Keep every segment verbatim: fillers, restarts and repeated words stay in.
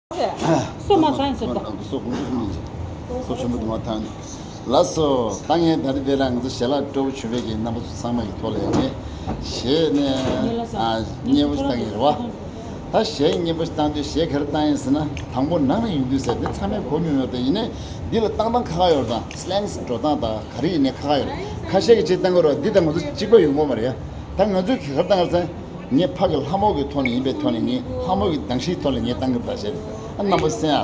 སོ་མ་ཚང་སོ་ད། སོ་ཆེན་པོ་དུ་མ་ཐང་། ལགས་སོ། ད་ངས་ད་རེས་དེ་ལ་ང་ཚོ་ཞལ་ལག་སྤྲོ་པོ་བྱུང་བའི་གི་རྣམ་པ་ཚོ་ཚང་མ་གི་ཐོག་ལ་ཡང་ནས་གཞས་ནས་ཨ་སྙན་པོ་ཞིག་བཏང་གི་རེད་བ། ད་གཞས་སྙན་པོ་ཞིག་བཏང་དུས་གཞས་ག་རེ་བཏང་ཡིན་ཟེར་ན། དང་པོ་ནང་ནས་ཡོང་དུས་ཟེར་དེ་ཚང་མས་གོ་མྱོང་ཡོད་དེ། ཡིན་ནའི་འདི་ལ་བཏང་སྟངས་ཁག་ཁག་ཡོད་རེད། ད་སི་ལེང་སི་འགྲོ་སྟངས་དང་ག་རེ་ཡིན་ནའི་ཁག་ཁག་ཡོད་རེད། ཁ་ཤས་ཀྱིས་གཅིག་བཏང་གི་རེད། འདི་དང་ང་ཚོ་གཅིག་པ་ཡོང་གི་མ་རེད་ཡ། ད་ང་ཚོས་ག་རེ་བཏང་གི་རེད་ཟེར་ན། ངས་ཕ་གི་ལྷ་མོ་གི་ཐོག་ནས་ཡིན་པའི་ཐོག་ནས། ངས་ལྷ་མོ་གི་གདངས་གཞིའི་ཐོག་ནས་ངས་བཏང་གི་རེད་ཟེར། ཨ་རྣམ་པ་གསན་ཨ།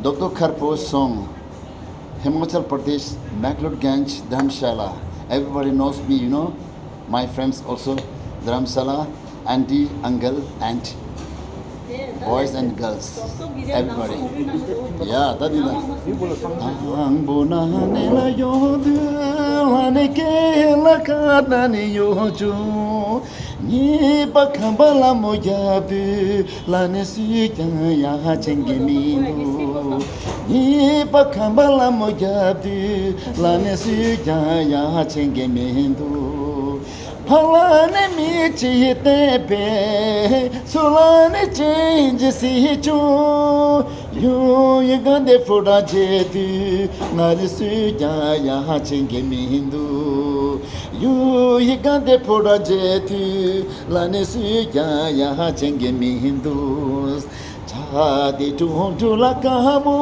Doctor Kharpur song, Himachal Pradesh, McLeodganj, Dharamshala. Everybody knows me, you know, my friends also, Dharamshala, auntie, uncle, aunt, boys and girls, everybody. ཡ་ད་འདི་ན། དང་པོ་ན་ནས་ལ་ཡོང་དུས་ལ་ནི་སྐེ་ལ་ཁ་ད་ནི་ཡོང་བྱུང་། གཉིས་པ་ཁམས་པ་ལ་མོ་རྒྱབ་དུས་ལ་ནི་སུས་ཀྱང་ཡ་ཧ་ཆེན་གི་མི་འདུག་གཉིས་པ་ཁམས་པ་ལ་མོ་རྒྱབ་དུས་ལ་ནི་སུས་ཀྱང་ཡ་ཧ་ཆེན་གི་མི་འདུག་ཕ་ལ་ནི་མི་གཅིག་བསྟན་པས་ཚུར་ལ་ནི་ཅན་གྱི་སྲིད་སྐྱོང་། ཡུ་ཡི་ག་འདི་ཕུ་དྲག་བྱེད་དུས་ང་ནི་སུས་ཀྱང་ཡ་ཧ་ཆེན་གི་མི་འདུག་ཡུ་ཡི་ག་འདི་ཕུ་དྲག་བྱེད་དུས་ལ་ནི་སུས་ཀྱང་ཡ་ཧ་ཆེན་གི་མི་འདུག་ཆ་དེ་ཀྲུང་ཀྲུང་ལ་ཀ་མོ་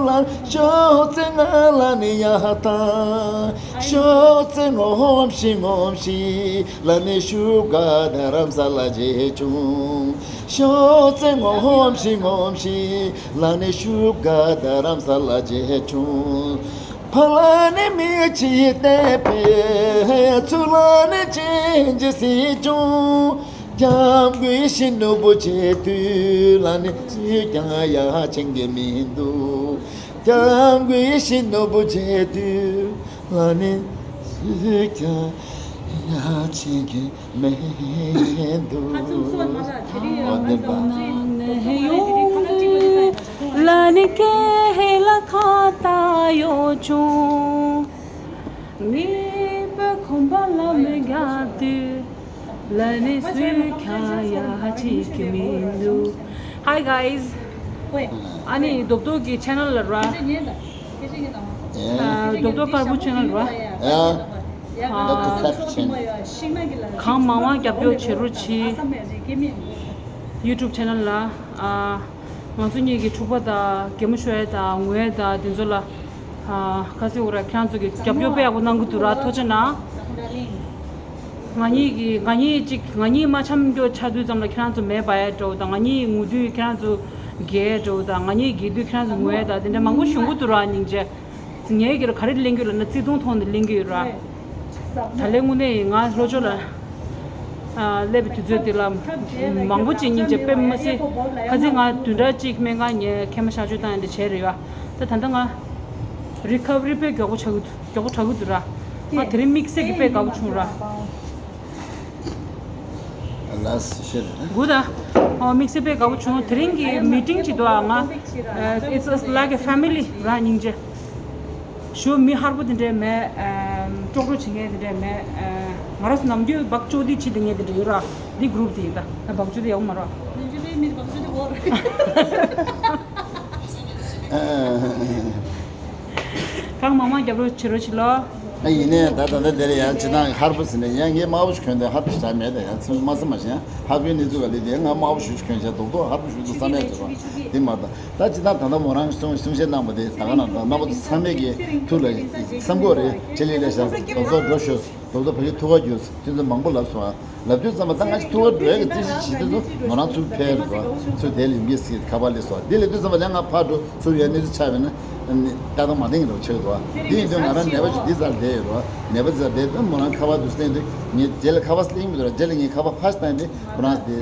ལ་ཤོག་ཙེ་ང་ལ་ནི་ཡ་ཧ་ཏང་། ཤོག་ཙེ་ངོམ་ཤིག་ངོམ་ཤིག་ལ་ནི་ཤུག་ག་རྡ་རམ་ས་ལ་བྱེད་བྱུང་། ཤོག་ཙེ་ངོམ་ཤིག་ངོམ་ཤིག་ལ་ནི་ཤུག་ག་རྡ་རམ་ས་ལ་བྱེད་བྱུང་། ཕ་ལ་ནི་མི་གཅིག་བསྟན་པས་ཚུར་ལ་ནི་ཅན་གྱི་སྲིད་སྐྱོང་། སྐྱབས་མགོན་ཡིད་བཞིན་ནོར་བུ་བྱེད་དུས་ལ་ནི་སུས་ཀྱང་ཡ་ཧ་ཆེན་གི་མི་འདུག་སྐྱབས་མགོན་ཡིད་བཞིན་ནོར་བུ་བྱེད་དུས་ལ་ནི་སུས་ཀྱང་ཡ་ཧ་ཆེན་གི་མི་འདུག་ཁ་ཚུམ་སོ་མ་ལ་དེ་རིང་ཨོ་དེ་པ། ལ་ནི་ཀེ་ཧེ་ལ་ཁ་ཏ་ཡོ་ཆུང་། ངེས་པ་ཁོམ་པ་ལ་མི་དགའ་དུས་ལ་ནི་སུས་ཀྱང་ཡ་ཧ་ཅིག་གི་མི་འདུག Hi guys. ཨ་ནི་རྡོག་རྡོག་གི་ཆེ་ནལ་ལ་ར། རྡོག་རྡོག་དཀར་པོ་ཆེ་ནལ་ར། ཡ། ཨ། ད་ཁ་ཁ་ཆེན། གང་མང་མང་རྒྱབ་སྐྱོར་བྱེད་རོགས་གྱིས། ཡུ་ཊུབ་ཆེ་ནལ་ལ། ཨ། ང་ཚོ་གཉིས་ཀྱི་འཁྲུག་པ་དང་གད་མོ་ཤོར་ཡས་དང་ངུ་ཡས་དང་དེ་ཚོ་ལ། ཨ། ཁ་སེ་འོ་ར་ཁྱེད་རང་ཚོ་གི་རྒྱབ་སྐྱོར་དཔེ་ཡག་པོ་གནང་གི་འདུག་ར། ཐུགས་རྗེ་གནང་། ང་གཉིས་ཀྱི་ང་གཉིས་གཅིག་ང་གཉིས་མ་འཆམ་རྒྱུ་ཆགས་དུས་ཙམ་ལ་ཁྱེད་རང་ཚོ་མེད་པ་ཡ་འདྲ་བོ་དང་། ང་གཉིས་ངུ་དུས་ཁྱེད་རང་ཚོ་རྒྱལ་འདྲ་བོ་དང་། ང་གཉིས་རྒྱལ་དུས་ཁྱེད་རང་ཚོ་ངུ་ཡས་དང་། དེ་འདྲ་མང་པོ་བྱུང་གི་འདུག་ར། སྙིང་རྗེ། ངས་ཀྱི་ར་ག་རེ་གླེང་གི་ཡོད་ལབ་ན་བརྩེ་དུང་ཐོག་ནས་གླེང་གི་ཡོད་ར། ད་ལན་དངོས་གནས་ང་ལྷོ་ཕྱོགས་ལ་ཨ་སླེབས་པའི་དུས་ཚོད་དེ་ལ་མང་པོ་ཅིག་སྙིང་རྗེ་དཔེ་མ་སྲིད། ཁ་སང་ང་བདུན་ཕྲག་གཅིག་སྨན་ཁང་ནས་མཁལ་མ་གཤག་བཅོས་བཏང་ཡས་དེ་བྱས་རེད་ཡ། ད་ད་ལྟ་ང་རི་ཁ་བ་རི་དཔེ་མགྱོགས་པོ་ཆགས་ཀྱི་འདུག་མགྱོགས་པོ་དྲག་གི་འདུག་ར། ང་དེ་རིང་དམིགས་བསལ་གྱི་དཔེ་དགའ་པོ་བྱུང་ར། ལགས་སོ་ཤེས་རེད། གུ་ད། ཨོ་དམིགས་བསལ་དཔེ་དགའ་པོ་བྱུང་། དེ་རིང་གི་མི་ཊིང་ཅིག་འདུག་ཨ། ང་it's like a family ར། སྙིང་རྗེ། ཞུ་མི་ཧར་པོ་དེ་འདྲས་མེད། ཨམ། ཀྲོག་ཀྲོག་བྱེད་མཁན་དེ་འདྲས་མེད། ཨ། ང་རང་ཚོ་ནམ་རྒྱུན་བག་ཅོ་དི་བྱེད་དེ་ངས་དེ་འདྲས་ཡོད་ར། འདི་གུ་རུབ་དེ་ཡིན་ད། ད་བག་ཅོ་དི་ཡག་པོ་མ་ར། ནམ་རྒྱུན་ལས་མི་བག་ཅོ་དི་འོ་ར། གང་མང་མང་རྒྱབ་རོགས་བྱེད་རོགས་བྱེད་ལོ། ཨ་ཡིན་ནའི་ད་ད་ལྟ་འདིར་ཡང་སྤྱིར་བཏང་ཧར་པོ་ཟེར་ནས་ཡང་ངས་དམར་པོ་ཞིག་གྱོན་དེ་ཧར་པོ་ཞིག་ཆགས་མེད། ད་ཡང་ཚིག་མ་ཟིན་མ་ཞིག་ཡང་ཧར་པོའི་གནས་ཚུལ་ག་ལས་དེ་ང་དམར་པོ་ཞིག་གྱོན་བྱས་རྡོག་རྡོག་ཧར་པོ་ཞིག་ཏུ་བསམ་ཡས་བྱེད་པ་འདི་མ་གཏོགས། ད་སྤྱིར་བཏང་ད་ལྟ་མོ་རང་གསུང་གསུང་བཤད་གནང་པ་དེ་ད་ག་ནང་ད་རྣམ་པ་ཚོ་ཚང་མས་ཀྱི་ཐུགས་ལ་བསམ་དགོས་རེད། ཆེད་ལས་ལས་བྱ་རྡོག་རྡོག་འགྲོ་ཤོག་རྡོག་རྡོག་བོད་ཀྱི་ཐུགས་ཁ་བསྒྱུར་དེ་ཚོ་མང་པོ་ལབ་སོང་ཨ། ལབ་དུས་ཙམ་པ་ད་ང་ཅིག་ཐུགས་ཁ་འགྲོ་ཡ་གི་རྩིས་གཞི་བྱེད་དུས་ཚོ་མོ་རང་ཚུར་ཕེབས་རེད་པ། ཚུར་དེ་ལ་ཡོང་གི་སྲིད་ཁ་པར་སླེབས་སོང་། དེ་ལབ་དུས་ཙམ་པ་ལ་ང་ཕར་འགྲོ། ཚུར་ཡ་གནས་ཚུལ་ཆགས་པས་ན་ལྟ་སྟངས་མ་བདེ་གི་འདྲ་བོ་ཆགས་འདུག་དེ་ཡིན་དུས་ང་རང་ནད་པ་ཅིག་འདི་ཚར་བསྡད་ཡོད་རེད་པ། ནད་པ་འདི་ཚར་བསྡད་དུས་མོ་རང་ཁ་པར་དུ་བསྟན་དུས་ངས་རྗེས་ལ་ཁ་པར་སླེབས་ཀྱི་མི་འདུག་ར། རྗེས་ལ་ངས་ཁ་པར་ཕར་བཏང་དུས་ཁོ་རང་དེ་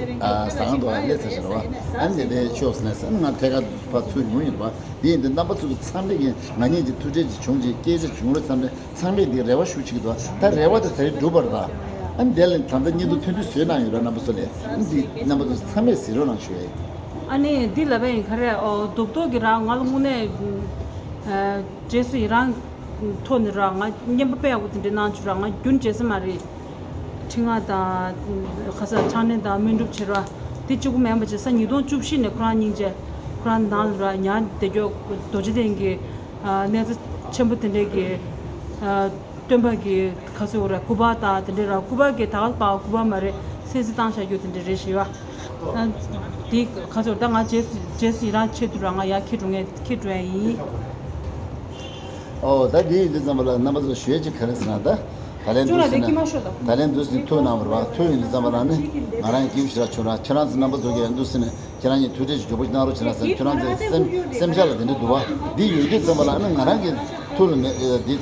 ཟ་ཁང་དུ་སླེབས་ཚར་ཤག་རེད་པ། ཨ་ནི་དེ་ཤོག་ཟེར་ནས་ང་ཐད་ཀར་ཕར་ཚུར་ཡོང་ཡིན་པ། དེ་ཡིན་དུས་རྣམ་པ་ཚོ་གི་ཚང་མས་ཀྱི་ང་གཉིས་ཀྱི་ཐུགས་རྗེ་ཅིག་བྱུང་ཅིག་སྐད་ཆ་བྱུང་རེད་བསམ་ནས། ཚང་མས་འདི་རེ་བ་ཞུ་ཅིག་འདུག་ད་རེ་བ་དེ་ད་རེས་འགྲུབ་པ་རེད་ད། ཨ་ནི་དེ་ལ་ད་ལྟ་བརྙན་ཐུང་ཐུང་ཐུང་བཟོས་གནང་ཡོད་ར། རྣམ་པ་ཚོ་ལ་ཨ་ནི་འདི་རྣམ་པ་ཚོ་ཚང་མས་གཟིགས་རོགས་གནང་ཞུ་ཡ་ཡིན། ཨ་ནི་འདི་ལབ་པ་ཡིན། ག་རེ། ཨོ་རྡོག་རྡོག་གི་རང་ང་ལ་དངོས་གནས་ཨ་རྗེས་སུ་ཡི་རང་ཐོག་ནས་ར་ང་བརྙན་པར་དཔེ་ཡག་པོ་དེ་འདྲ་གནང་བྱུང་ར། ང་རྒྱུན་རྗེས་སུ་མ་རེད། ཁྲི་ང་དང་ཁ་ས་ཕྱག་ལེན་དང་སྨོན་སྒྲུབ་བྱེད་ར། དེ་གཅིག་པུ་མིན་པ་བྱས་ས་ཉིས་སྟོང་བཅུ་བཞི་ནས་ཁོ་རང་སྙིང་རྗེ་ཁོ་རང་ནང་ལ་ར་ཉར་བསྡད་རྒྱུ་རྡོ་རྗེ་གདན་གྱི་ཨ་གནས་རྩ་ཆེན་པོ་དེ་འདྲས་ཀྱི་ཨ་སྟོན་པ་གི་ག་ཚོད་ར་སྐུ་པར་དང་དེ་འདྲས་ར་སྐུ་པར་གི་ད་ག་པར་སྐུ་པར་མ་རེད། གསལ་བཤད་བཏང་བཞག་རྒྱུ་དེ་འདྲས་རེད་ཞེས་པ། ཨ་དེ་ག་ཚོད་ད་ང་རྗེས་སུ་རྗེས་སུ་ཡི་རང་ཆེད་དུ་ར་ང་ཡར་འཁྱེར་འགྲོ་ངས་འཁྱེར་འགྲོ་ཡ་ཡིན། ཨོ་ད་འདི་ཡིན་དུས་ཙམ་པ་ལ་རྣམ་པ་ཚོ་ཞུ་ཡས་ཅིག་ག་རེ་ཟེར་ན། ད་ད་ལན་འདུག་ཟེར་ན་ད་ལན་འདུག་ཟེར་ཐུག་གནང་བ་རེད་བ། ཐུག་ཡིན་དུས་ཙམ་པ་ལ་ནི་ང་རང་གི་སྐྱིད་པོ་ཞེ་དྲག་བྱུང་ར། ཁྱེད་རང་ཚོ་རྣམ་པ་ཚོ་གིས་འདུག་ཟེར་ནས་ཁྱེད་རང་གཉིས་ཐུགས་འཕྲད་ཅིག་མགྱོགས་པོ་གནང་རོགས་བྱེད་ན་ཟེར། ཁྱེད་རང་ཚོའི་སེམས་སེམས་ཤར་ལ་དེ་འདྲ་འདུག་བ། འདི་ཡོད་དུས་ཙམ་པ་ལ་ནི་ང་རང་གི་ཐུགས་ལ་ནི་འདི་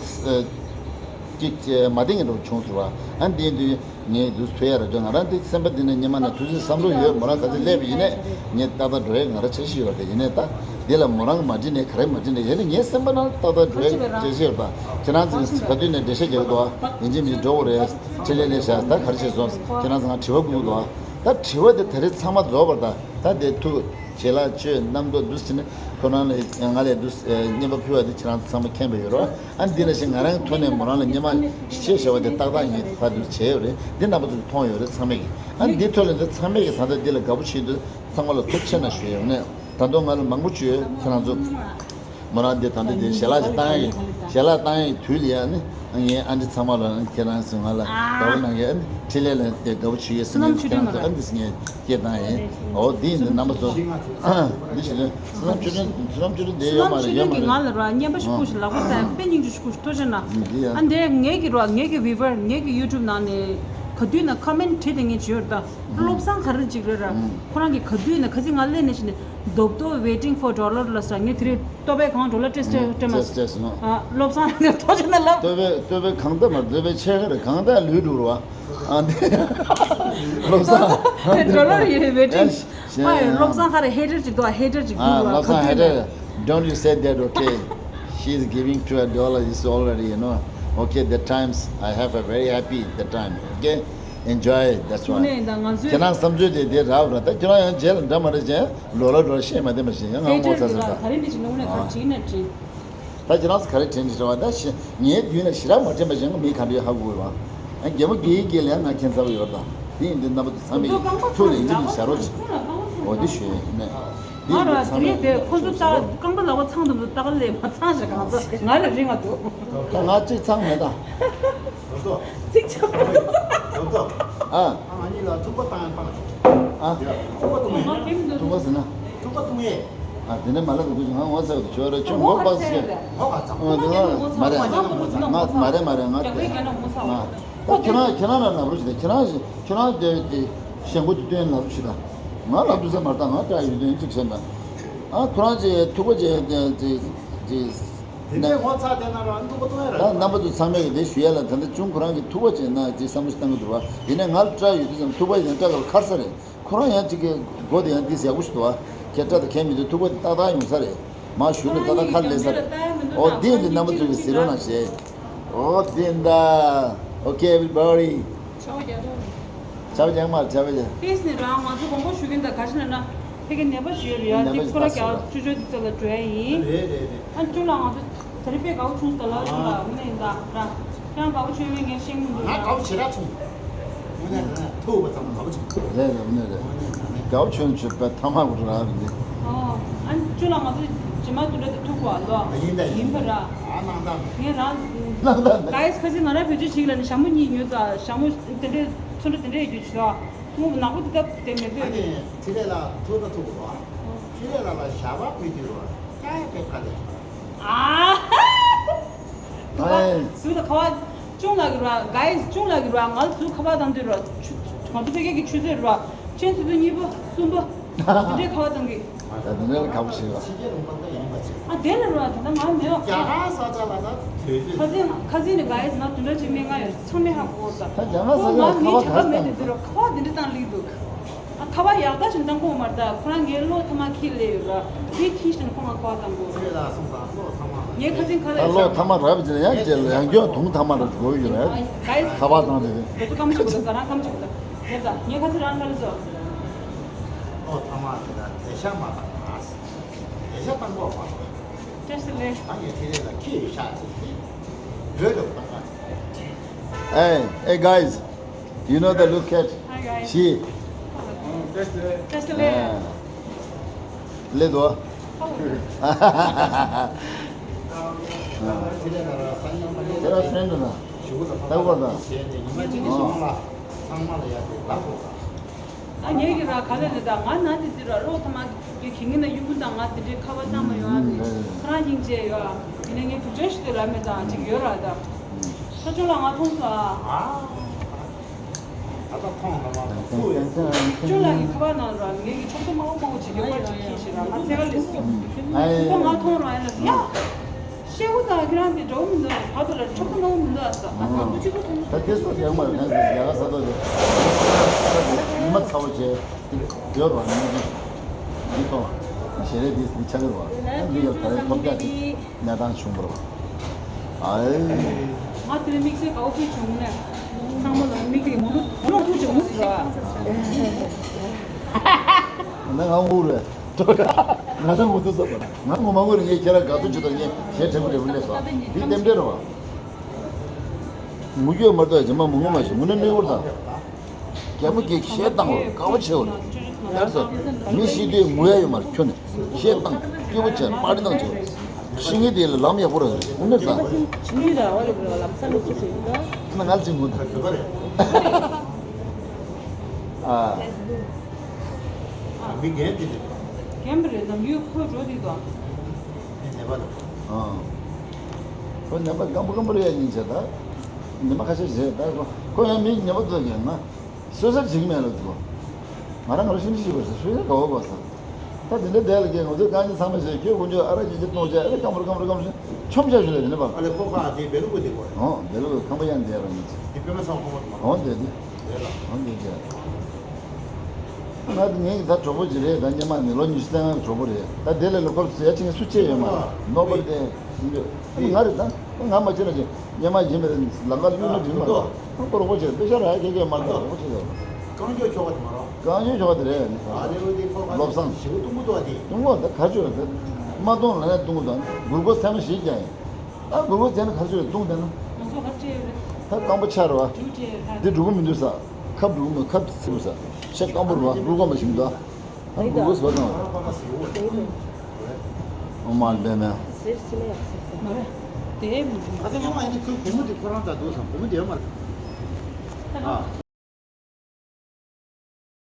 ཅིག་མ་བདེ་ངེས་འདྲ་བྱུང་ཟེར་བ། ཨ་འདི་ཡིན་དུས། ངས་འདུག་ཐུག་ཡ་ར་ཅོ་ང་རང་དེ་སེམས་པ་འདི་ནས་ཉི་མ་ན་ཐུགས་སེམས་བསམ་བློ་ཡོད། མོ་རང་ག་ཚོད་སླེབས་ཡིན་ནས་ངས་ཏག་ཏག་འགྲོ་ཡ་ང་རང་འཆར་གཞི་ཡོད་ར། དེ་ཡིན་ནས་ད་འདི་ལ་མོ་རང་གི་མ་འགྲིག་ནས་ག་རེ་མ་འགྲིག་ནས་ཡིན་ནས་ངས་སེམས་པ་ནང་ཏག་ཏག་འགྲོ་ཡ་འཆར་གཞི་ཡོད་ར། ཁྱེད་རང་ཚོ་ག་དུས་ནས་འགྲེལ་བཤད་རྒྱག་གི་འདུག་ཨ། ཡིན་གཅིག་མིན་གཅིག་འགྲོ་དགོས་རེད། ཕྲིན་ལས་ལས་བྱ་ད་ག་རེ་བྱས་སོང་། ཁྱེད་རང་ཚོ་ང་དྲི་བ་བསྐུར་གི་འདུག་ཨ། ད་དྲི་བ་དེ་ད་རེས་ཚང་མ་རྫོགས་པར་ད་ད་དེ་ཐུག་ཞལ་ལག་མཆོད་རྣམ་རྟོག་འདུག་ཟེར་ནས་ཁོ་རང་ལ་ང་ལས་འདུག་བརྙན་པར་ཕུལ་བ་དེ་ཁྱེད་རང་ཚོ་ཚང་མ་མཁྱེན་པ་ཡོད་རེད། ཨ་འདི་ནང་བཞིན་ང་རང་གི་ཐོག་ནས་མོ་རང་ལ་སྙན་མ་ཤེས་བྱ་བ་དེ་ཏག་ཏག་ངས་ཕར་འདུག་བྱས་ཡོད་རེད། འདི་རྣམ་པ་ཚོ་གིས་མཐོང་ཡོད་རེད་ཚང་མས་ཀྱིས། ཨ་འདི་ཐོག་ལ་འདི་ཚང་མས་ཀྱིས་ད་ལྟ་འདི་ལ་དགའ་པོ་བྱེད་འདུག་ཚང་མ་ལ་ཐུགས་རྗེ་ཆེ་གནང་ཞུ་ཡོད་ནས། ད་དུང་ང་ལ་མང་པོ་བྱོས་ཁྱེད་རང་ཚོ། མོ་རང་འདི་ད་ལྟ་འདི་ཞལ་ལག་ཅིག་བཏང་ཡ་ཡིན། ཞལ་ལག་བཏང་ཡ་ཡི་དུས་ལ་ཡ་ནི་ངའི་ཨ་འདྲི་ཚང་མ་ལ་ཁྱེད་རང་ཚོ་ང་ལ་དགའ་པོ་གནང་ཡ་ཨ་འདི་འཕྲིན་ལས་ལ་དེ་དགའ་པོ་བྱེད་ཡོད་ཟེར་ནས་ཁྱེད་རང་ཚོ་ཨ་འདི་ངས་སྐད་བཏང་ཡིན། འོ་འདི་ཡིན་འདི་རྣམ་པ་ཚོ། འདི་ཞིག་ནི་བསོད་ནམས་ཆོས་སྒྲོན། བསོད་ནམས་ཆོས་སྒྲོན་འདི་ཡོད་མ་རེད། ཡོད་མ་རེད། ང་ལ་ར་བརྙན་པ་ཞིག་ཁུག་ཞིག་ལག་པ་ད་དཔེ་སྙིང་རྗེ་ཞིག་ཁུག་ཞིག་ཐུགས་རྗེ་གནང་། འདི་ཡ། ཨ་འདི་ངེད་ཀྱི་ར་ངེད་ཀྱི་བི་ཝར་ངེད་ཀྱི་ཡུ་ཊུབ་ནང་ནས་ག་དུས་ན་ཁོ་མེན་བྲིས་ཏེ་ངས་བྱས་ཡོད་ད། བློ་བཟང་ག་རེ་ཅིག་རེད་ར། ཁོ་རང་གིས་ག་དུས་ན་ཁ་སང་ང་སླེབས་ནས་ཤི་ནས་རྡོབ་རྡོབ་waiting for dollar ལ་ས་ངས་དེ་རིང་ལྟོ་ཕད་གང་ཌོ་ལར་སྤྲད་སྤྲད་སྤྲད་མ་སྤྲད་སོང་། ཨ་བློ་བཟང་ཐོག་ཆེ་ན་ལབ། ལྟོ་ཕད་ལྟོ་ཕད་གང་ལྟ་མ་ལྟོ་ཕད་ཆེ་ག་རེ་གང་ལྟ་ལུས་འགྲོ་རུ་བ། ཨ་འདི་བློ་བཟང་ཌོ་ལར་ཡི་waiting། ཨ་བློ་བཟང་ག་རེ་hater ཅིག་འདུག་ཨ་hater ཅིག་ཨ་འདུག་བློ་བཟང་hater། Don't you say that, okay? She's giving to a dollar is already, you know. Okay, the times I have a very happy the time. Okay, enjoy. That's why. ཁྱེད་རང་བསམ་ཚུལ་དེ་དེ་རག་ར། ད་ཁྱེད་རང་ཡང་རྗེས་ལ་འདྲ་མ་འདྲ་བྱས་ལོ་ལ་འགྲོ་ཤེས་མ་བདེ་མ་ཤེས་ཡང་ང་ངོ་ཚ་ཚ་ད། ག་རེ་མི་ཅིག་ནོ་ནས་ག་ཅིག་ན་དྲིན། ད་ཁྱེད་རང་ཚོ་ག་རེ་དྲན་གྱི་རེད་བ། ད་ཞེ་ངའི་མདུན་ལ་ཞེ་དྲག་མ་དྲན་པ་བཞིན་མི་ག་འདྲའི་ཧ་གོ་བ། རྒན་མོ་དགེ་རྒན་ལ་ང་ཁྱད་མཚར་པོ་ཡོད་ད། དེ་ཡིན་དུས་རྣམ་པ་ཚོ་ཚང་མས་ཐུགས་ལ་ཡིད་ཆེས་བཞག་རོགས་གྱིས། འོ་དེ་ཞུ་ཡིན་ནས། ང་ར་དེ་རིང་དེ་ཁོ་ཚོ་ད་རྐང་པ་ལག་པ་ཚང་དུ་ཏག་ལས་མ་ཚང་ཞེས་གང་ཚ་ང་ལ་རིང་ང་འདུག་ད་ང་གཅིག་ཚང་མེད་ད། ཚིག་ཆག་མ་འདུག་ཨ། ཨ་ང་གཉིས་ལ་ཐུག་པ་བཏང་ཡང་བཏང་ཆོག་ཨ། ཐུག་པ་བཏུང་ཡས། ཐུག་པ་ཟེར་ན། ཐུག་པ་བཏུང་ཡས། ཨ་དེ་ནས་མ་ལབ་དགོས་ཀྱི་ང་ངོ་ཚ་བ་དེ་ཁྱོད་རེད། ཁྱོད་ངོ་སྤགས་ཟེར། ངོ་ག་ཚ། ཨ་དེ་ང་མ་རེད། ང་མ་རེད་མ་རེད་ང་དེ། ང་ད་ཁྱེད་རང་ཁྱེད་རང་ལ་ལབ་རོགས་བྱེད་དང་། ཁྱེད་རང་ཁྱེད་རང་ལ་ལབ་རོགས་བྱེད་དང་། ཁྱེད་རང་དེ་དེ་ཞེན་ཁོག་དེ་སྟོན་ལབ་རོགས་བྱེད་དང་། ང་ལབ་དུས་ས་མ་རེད་ད། ང་སྐྲག་ཡོད་དོན་གཅིག་བཤད་ན། ཨ་ཁོ་རང་ཅིག་ཐུག་པ་ཅིག་དེ་དེ་དེ། དེ་འདྲའི་ངོ་ཚ་དེ་ན་རང་ཐུག་པ་གཏོང་ཡ་རེད། ད་རྣམ་པ་ཚོ་ཚང་མས་ཀྱི་དེ་ཞུ་ཡ་ལ། ད་ལྟ་ཅུང་ཁོ་རང་གི་ཐུག་པ་བྱས་ན་ཅིག་བསམ་བློ་ཞིག་བཏང་གི་འདུག་བ། ཡིན་ནའི་ང་ལ་སྐྲག་ཡོད་དུས་ཙམ་ཐུག་པ་ཡིན་ན་སྐྲག་ག་ལ་ཁར་ས་རེད། ཁོ་རང་ཡང་ཅིག་གི་སྒོ་དེ་ཡང་འདི་ཟེར་དགོས་ཞིག་འདུག་བ། ཁྱེད་སྐྲག་དང་ཁྱད་མི་འདུག་ཐུག་པ་དེ་ཏག་ཏག་ཡོང་ས་རེད། མ་ཞུ་ནས་ཏག་ཏག་ཁ་ལས་ས་རེད། འོ་དེ་འདི་རྣམ་པ་ཚོ་གི་ཟེར་རོགས་གནང་ཞེས། འོ་དེ་འདྲ། Okay, everybody. ཆ་བ་རྒྱག་རོགས། ཆ་བ་རྒྱག་མ་རེད། ཆ་བ་རྒྱག་ཕིས་ནི་རང་ང་ཚོ་དགོངས་པ་ཞུ་གིན་ད་ག་ཞིག་ལ་ན་ཕ་གི་ནད་པ་ཞུ་ཡོད་རེད་ཡ། ནད་པ་དེ་ཁོ་ར་རྒྱག་ཆུ་ཆོད་དེ་ཚོ་ལ་འགྲོ་ཡ་ཡིན། རེད་རེད་རེད། ཨ་ཅུ་ལ་ང་ཚོ་ད་རེས་དཔེ་དགའ་བོ་བྱུང་ད་ལ་ཅུ་ལ་ཨ་ནི་ཡིན་ད་ར། ཁྱེད་རང་དགའ་བོ་བྱུང་བས་ངས་ཤེས་མི་འདུག་ང་དགའ་བོ་ཞེ་དྲག་བྱུང་། དངོས་གནས་ཐུག་པ་ཙམ་དགའ་བོ་བྱུང་། རེད་རེད། དངོས་གནས་རེད། དངོས་གནས་དྲང་གནས། དགའ་བོ་བྱུང་བྱུང་བས་ཐ་མག་ར་རེད། ཨོ། ཨ་ཅུ་ལ་ང་ཚོ་རྗེས་མ་དུ་འདྲ་དེ་ཐུག་པ་ལོ། ཡིན་ད་ཡིན། ཡིན་པ་ར། ཨ་གནང་ད། ངས་རང་། གནང་ད། ག་ཡིས་ཁ་སང་ང་རང་བོད་ཆས་ཞིག་ལ་ནི་ཞྭ་མོ་གཉིས་ཉོས་ད། ཞྭ་མོ་དེ་འདྲས་ཚོན་ཁྲ་དེ་འདྲས་ཡོད་རྒྱུ་ཞིག་ལ། ཁོང་ནག་པོ་དེ་སྟབས་བདེ་མེད་པས། ཨ་ནི་ཕྲིན་ལས་ལ་ཐུག་ད་ཐུག་གོ། ཕྲིན་ལས་ལ་ལ་ཞགས་པ་ཕུལ་དུས་རོ་ཀྱ་ཡ་པེ་ཁ་ལས། ཨ། ཨེ། སུ་ད་ཁ་བ་ཅུང་ལ་གི་ར་ག་ཡིས་ཅུང་ལ་གི་ར་ང་ལ་སུ་ཁ་བ་དང་དུས་ར་ཆུ་ང་ཚོ་ཕ་གི་གི་ཆུ་ཚོད་ར་ཆེན་སུ་ཚོད་གཉིས་པོ་གསུམ་པོ་དེ་འདྲའི་ཁ་བ་དང་གི། ད་དེ་འདྲ་ལ་ཁག་པོ་ཞིག་ལ། ཕྱི་རྒྱལ་ལུང་པ་ལྟ་ཡིན་པ་ཅིག་ཨ་དེ་ལ་ར་ད་ང་མེད་བ། རྒྱ་གར་ས་ཆ་ལ་ད་དུས་ཚོད། ཁ་སང་ཁ་སང་ནས་ག་ཡིས་ང་དུ་འདྲ་ཅིག་མེད། ང་ཡོད་ཚང་མས་ཧ་གོ་ས། ད་རྒྱ་གར་ས་ཆ་ལ་ཁ་བ་ག་རེ་བཏང་འདུག་ཁ་བ་འདི་འདྲ་བཏང་ལིག་འདུག་ཨ་ཁ་བ་ཡག་ད་ཞིག་བཏང་གོ་མ་རེད། ད་ཁོ་རང་ངའི་བློ་ཐ་མ་ཁྱི་ལས་ཡོད་ར་དེ་ཁྱི་ཞིག་ཁོ་ང་ཁ་བ་བཏང་གོ་ཚེ་ལ་སོང་ཙང་བློ་ཐ་མ་ལ། ངས་ཁ་སང་ཁ་ལ་ད་བློ་ཐ་མ་རབ་ཅིག་ཡང་ཅེ་ལ་ཡང་སྐྱོན་དུང་ཐ་མ་ར་གོ་ཡོད་ར། ཁ་བ་བཏང་དེ་དེ་ཚོ་སྐམ་ཆུ་གོ་ད་ང་རང་སྐམ་ཆུ་གོ་ད། ངས་ཁ་སང་རང་ཁ་ལ་སོ། ཨོ་ཐ་མ་དེ་ལ་དེ་ཤ་མ་དང་ང་དེ་ཤ་དང་པོ་མ་དང་། ཅེས་ལེ། ད་ངས་དེ་རེད་ལ་ཁྱི་ཡི་ཤ་ཅིག་དེ་ལོས་ལོས་དང་ང་། Hey, hey guys, you know the look at Hi, guys. She. ལས་དོ། ཁྱེད་རང་ཕྲན་དུ་ན། ལྟ་བུ་དང་། ཨ་ངེད་ཀྱི་ར་ག་ལེ་ལེ་ད་ང་ན་དེ་དེ་ར་རོགས་ཐ་མ་གི་གི་ངི་ན་ཡུ་གུ་དང་ང་དེ་འདྲའི་ཁ་བ་བཏང་མ་ཡོང་ཨ་ཁོ་རང་སྙིང་རྗེ་ཡོད་ཨ། ཡིན་ན་ངས་དུ་ཅོ་ཞིག་དེ་ར་མེད་དང་ཅིག་ཡོད་ར་ད། ཁྱོད་ཅོ་ལ་ང་མཐོང་སོང་ཨ། ད་ལྟ་མཐོང་ད་མ་མཐོང་ཁུ་ཡོད། ཅོ་ལ་ངའི་ཁ་བ་ནང་ར་ངའི་གི་ཕྱོགས་སྟོན་མང་པོ་མང་པོ་ཅིག་ཡོད་པ་ཅིག་ཁྱེད་ཞིག་ར་ང་ཚེ་ག་ལེ་སོང་ཁོ་ང་མཐོང་ར་ཡིན་ན་ཡ། ཤེ་བོ་དང་ཁྱེད་རང་དེ་འགྲོ་མི་འདུག་བར་དུ་ལ་ཆོག་གི་ནོ་མི་འདུག་ཨ་ས། ད་དེ་སོགས་ཡང་མ་རེད་ཁན་ཟེར་ཡ་ག་ས་ཏོ་རེད། ཉི་མ་ཚ་བོ་བྱས་དེ་ཡོད་རོགས་ཉི་མ་འདི་ཏོ་ཞེ་རེ་དེ་སི་ཆ་གི་རོགས་འདི་ཡོད་ད་རེད་ཐོབ་རྒྱ་དེ་གནས་སྟངས་བྱུང་བ་རོགས། ཨ་ཨེ། ང་དེ་རིང་དམིགས་བསལ་དགའ་བོ་ཁྱོད་བྱུང་ནས་ཚང་མ་ལ་མིག་གི་མོ་ལུ་མོ་ལུ་ཐུག་བྱུང་ཟེར་བ། ན་ང་ངུ་རེད། ང་ད་ངུ་ཐུབ་ས་པ། ང་ངུ་མ་ངུ་རེད། ངས་ཁྱེད་རང་དགའ་བསུ་ཅི་དང་ངས་ཞེ་དྲན་པོ་རེད་པོ་སླེབས་སོང་། འདི་རྟེན་འབྲེལ་རེད་བ། ངུ་རྒྱུ་མ་གཏོགས་རྗེས་མ་མ་ངུ་མ་ཤེས། ངུ་ན་གནོད་པོ་དང་། རྒྱ་མོ་གིས་གཞས་བཏང་བར་དགའ་བོ་ཆེ་བ་རེད། ལར་སོ། མི་ཤི་དུས་ངུ་ཡ་ཡོད་མ་རེད་ཁྱོད་ནི། གཞས་བཏང་སྐྱིད་པོ་བྱས་པར་ཊི་བཏང་བྱས་པ་རེད། ཤི་ངེས་དེ་ལ་ལམ་ཡག་པོ་རེད། དངོས་གནས་བཟང་། ཁྱིམ་ལ་བ་རེད་ལམ་སང་ལ་ཁྱི་ཞིག་ཡིན་ད། ང་ལ་ཅིག་ངུ་ད། ཨ། མི་རྒན་དེ་རེད། རྒན་པ་རེད། ནམ་རྒྱུན་ཁོ་འགྲོ་དུས་དང་། ནད་པ་རེད། ཨང་། ཁོ་ནད་པ་སྐམ་པོ་སྐམ་པོ་རེད་ཡ་སྙིང་རྗེ་ད། ཉི་མ་ཁ་ཤས་རེད་ད་ཁོ་ཁོ་ཡང་མི་ཉེས་པ་ཚོ་ཡིན་ན། གསོད་གསར་བྱེད་ཀྱི་མེད་ལ་འདུག་ང་རང་ང་རང་ཤིན་ཏུ་ཤི་བར་ཟེར་གསོད་ཡ་དགའ་བོ་བ་ཟེར། ད་དེ་འདྲ་བསྡད་ལ་རྒན་ང་ཚོའི་དཀའ་ངལ་ཚང་མ་བྱས་ཁྱོད་དཀོན་མཆོག་ཨ་ར་རྒྱན་གྱི་གཏོང་བྱས་ཨ་ར་སྐམ་པོ་སྐམ་པོ་སྐམ་པོ་ཆོམ་བྱ་ཞུ་ལ་དེ་འདྲ་བ། ཨ་ལེ་ཁོ་ཁ་དེ་བེ་ལུ་གོ་དེ་གོ། ཨོ་བེ་ལུ་གོ་ཁང་པ་ཡང་བསྡད་ར་མི་ཚེ། དེ་པེ་མ་ཚང་ཁོ་མ་དུ་མ། ཨོ་བསྡད་དེ། བསྡད་ལ། ཨོ་བསྡད་དེ། ང་ངའི་ད་གྲོགས་པོ་ཅིག་རེད། ད་སྙེ་མ་ནི་ལོ་ཉི་ཤུ་རྩ་ལྔ་གི་གྲོགས་པོ་རེད། ད་དེ་ལས་ལོ་ཁོར་ཟེར་ཡ་ཅིག་སུ་ཆེ་ཡོད་མ་རེད། ནོ་བར་དེ་ང་རེད། ད་ང་མ་ཆེ་ན་ཅིག་སྙེ་མ་ཡིན་པའི་ལམ་ཁ་བསླུས་ན་འགྲིག་མ་རེད། ཁོ་རོགས་པོ་ཆེ་དཔེ་ཤ་ར་ཡ་ཁེ་ཁེ་མ་རེད། རོགས་པོ་ཆེ་རེད། རྐང་མགྱོགས་ཆོག་པ་དེ་མ་རོགས། རྐང་མགྱོགས་ཆོག་པ་དེ་རེད། ཨ་དེ་རུ་དེ་ཁོ་བློ་བཟང་ཞིག་གཏོང་གི་འདུག་ཨ་དེ། གཏོང་གོ་ད་ག་ཆོད་རེད། མ་གཏོང་ལ་ཡ་གཏོང་གི་འདུག་གུར་གོ་ཚད་མ་ཞིག་ཀྱང་ཡིན། ད་གུར་གོ་ཚད་མ་ག་ཆོད་རེད་གཏོང་དེ་ན། ང་ཚོ་ག་ཆེ་རེད། ད་རྐང་པ་ཆག་རེད་བ། འདི་འགྲོ་གི་མི་འདུག་ས། ཁབ་འགྲོ་གི་མི་ཁབ་ཚིམ་ས། ཤ་སྐམ་པོ་རེད་བ། འགྲོ་གོ་མ་ཞིག་འདུག་ཨ། ཨ་གུར་གོ་ཟ་དང་། ཨོ་མ་ལེ་མེ། ཟེར་སི་ལེ་ཡག་ཟེར་ཏེ། མ་རེད། དེ་མི་འདུག་ཨ་ད་ཉི་མ་ཡིན་ནི་ཁོའི་བུ་མོ་དེ་ཁོ་རང་ད་འདུག་སམ། བུ་མོ་དེ་ཡོད་མ་རེད། ཨ།